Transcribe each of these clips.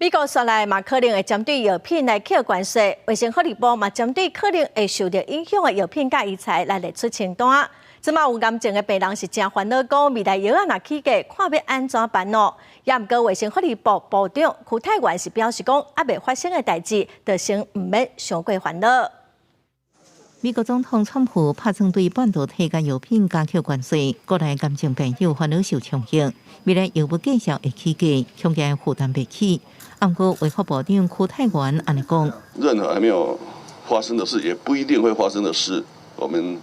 美國紲來嘛可能會針對藥品來課關稅，衛生福利部嘛針對可能會受著影響的藥品佮醫材來列出清單。這馬有癌症的病人是誠煩惱，講未來藥仔若起價，看欲按怎辦哦。也毋過衛生福利部部長邱泰源是表示講，猶未發生的代誌，就先毋免傷過煩惱。美國總統川普拍算對半導體佮藥品加課關稅，國內癌症病友煩惱受衝擊，未來藥物價數會起價，恐驚負擔袂起。毋過衛福部長邱泰源按呢講：任何還沒有發生的事，也不一定會發生的事，我們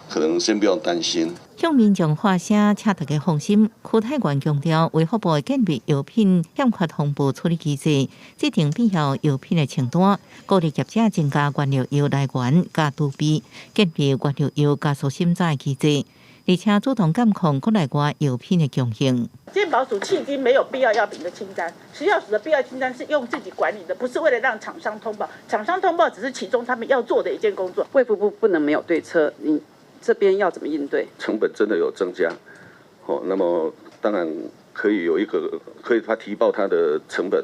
可能先不用擔心。向民眾發聲，請大家放心。邱泰源強調，衛福部會建立藥品欠缺風暴處理機制，制定必要藥品的清單，鼓勵業者增加原料藥來源佮儲備，建立原料藥加速審查的機制，而且主動監控國內外藥品的供應。健保署迄今沒有必要藥品的清單，食藥署的必要清單是用自己管理的，不是為了讓廠商通報。廠商通報只是其中他們要做的一件工作。衛福部不能沒有對策，你這邊要怎麼應對？成本真的有增加，哦，那麼當然可以有一個可以他提報他的成本，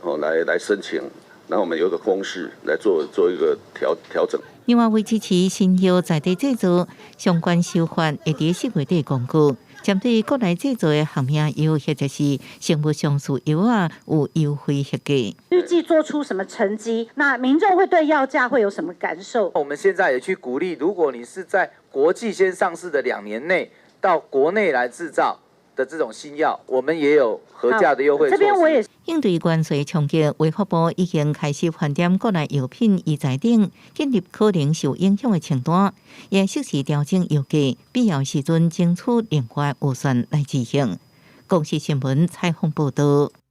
哦，來申請，然後我們有一個公式來做一個調整。另外，為支持新藥在地製造，相關修法會佇4月底公告，針對國內製造的學名藥或者是生物相似藥仔，有優惠核價。預計做出什麼成績？那民眾會對藥價會有什麼感受？我們現在也去鼓勵，如果你是在國際先上市的2年內到國內來製造的這種新藥，我們也有核價的優惠。這邊我也應對關稅衝擊，衛福部已經開始盤點國內藥品醫材等，建立可能受影響的清單，也適時調整藥價，必要時陣爭取另外預算來執行。公視新聞採訪報導。